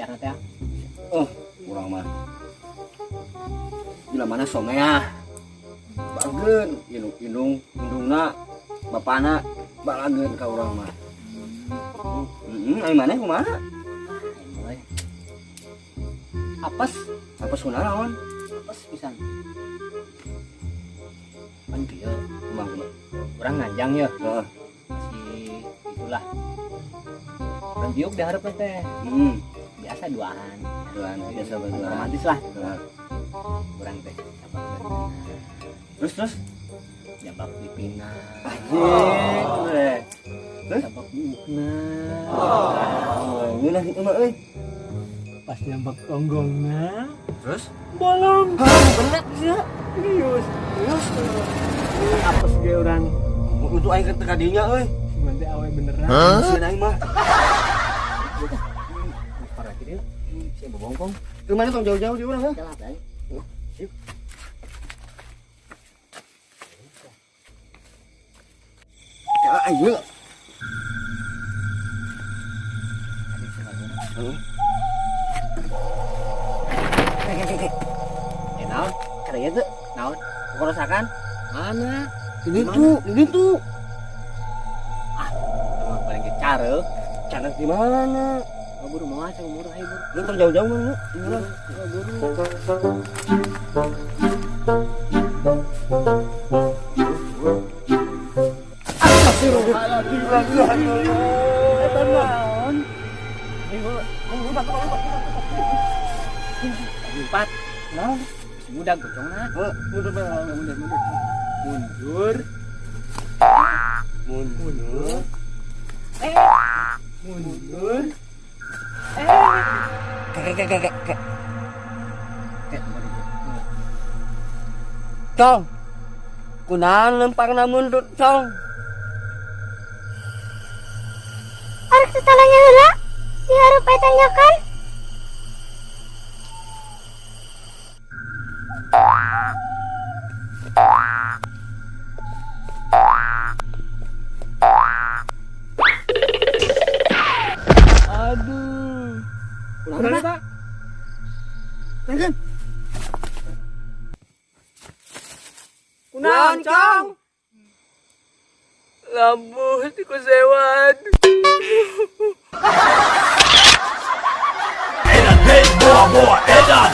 Liarna teh. Oh, urang mah. Bila mana somea. Bageun indung indung indungna bapana balageun ka urang mah. Heeh, ai maneh kumaha? Aing apes, Apes kunaon? Apes pisan. Pan kieu, Kumaha kumaha? Urang nganjang ya. Heeh. Masih itulah. Urang diuk di hareup teh. Biasa duaan. Duaan, biasa berduaan. Romantis lah. Heeh. Urang teh Terus terus jabak pipina, anjing teh. Terus? Jabak buukna. Oh, ngeunah kitu mah euy. Pas nyambak tonggongna, Terus? Bolong. Hah, bener sih. Serius. Terus Apes ge urang. untuk aing ke teka dinya euy. Cuman teh awe beneran. Sieun aing mah. Parah kieu. Sia bobongkong. Ke mana tong jauh-jauh di urang ha? Jalan aing. Ya aing. Heeh. Kek. Eh naon? Kada ieu teu? Naon? Kerusakan? Mana? Di ditu, di ditu. Ah, emang paling ke care. Cara di mana? Oh, buru mau asa buru ayo buru. Lu tong jauh-jauh mana? Buru, buru. Astagfirullahaladzim. Eta naon? Empat. Naon? Si budak gocongna. Heuh, mundur bae. Mundur, mundur. Mundur. Mundur. Eh. Mundur. Eh. Kek kek kek kek. Kek, mundur. Cong. Kunaon lempangna mundur, Cong? Arek tetalanya heula dihareup aya tanjakan. Aduh. Kunaon, Pak? Tangan. Kunaon, Cong? Lampu ku sewan. Edan, hey, boa, boa, Edan.